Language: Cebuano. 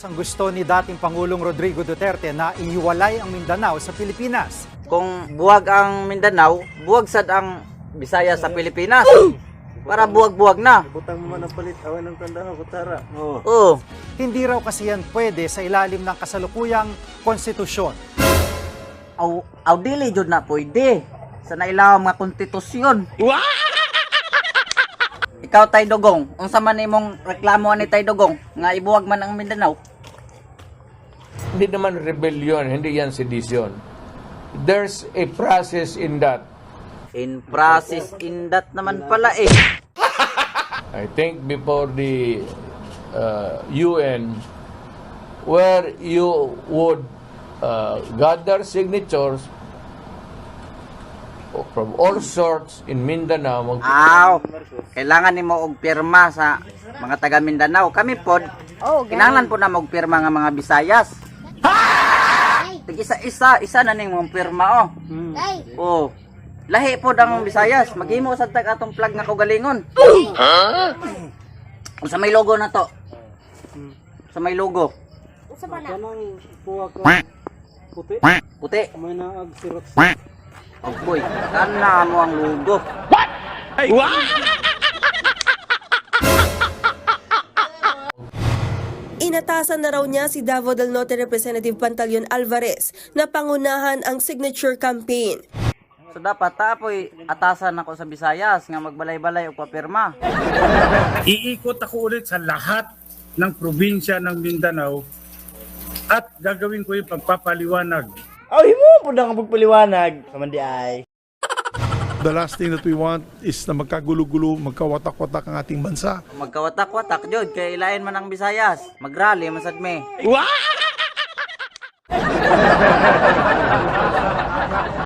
Ang gusto ni dating Pangulong Rodrigo Duterte na ihiwalay ang Mindanao sa Pilipinas. Kung buwag ang Mindanao, buwag sad ang Bisaya sa Pilipinas. Para buwag-buwag na. Butang mo man ang palit, awan ng tanda kutara. Oo. Oo. Hindi raw kasi yan pwede sa ilalim ng kasalukuyang konstitusyon. Aw, aw dili jud na pwede sa nailawom nga konstitusyon. Ikaw, Tay Dugong, unsa man imong reklamo ani, Tay Dugong, nga ibuwag man ang Mindanao? Hindi naman rebellion, hindi yan sedition. There's a process in that. In process in that naman pala eh. I think before the UN, where you would gather signatures from all sorts in Mindanao. Aw, kailangan nimo og pirma sa mga taga Mindanao. Kami pod, Oh, kinahanglan po na og pirma nga mga Bisayas. Tig isa-isa, isa na ning mga pirma oh. Oh. Lahi pod ang Bisayas, maghimo sad tag atong flag nga kaugalingon. Sa may logo na to. Sa may logo. Unsa ba na? Kanang puwa ko puti, Puti. may naag sirox. Oh boy, kana mo ang logo. Inatasan na raw niya si Davao del Norte Representative Pantaleon Alvarez na pangunahan ang signature campaign. So dapat tapoy atasan ako sa Bisayas nga magbalay-balay og papirma. Iikot ako ulit sa lahat ng probinsya ng Mindanao at gagawin ko yung pagpapaliwanag. Aw, himo po na ang pagpaliwanag. Kaman di ay. The last thing that we want is na magkagulo-gulo, magkawatak-watak ang ating bansa. Magkawatak-watak jud kay ilain man ang Bisayas. Magrally man sad me.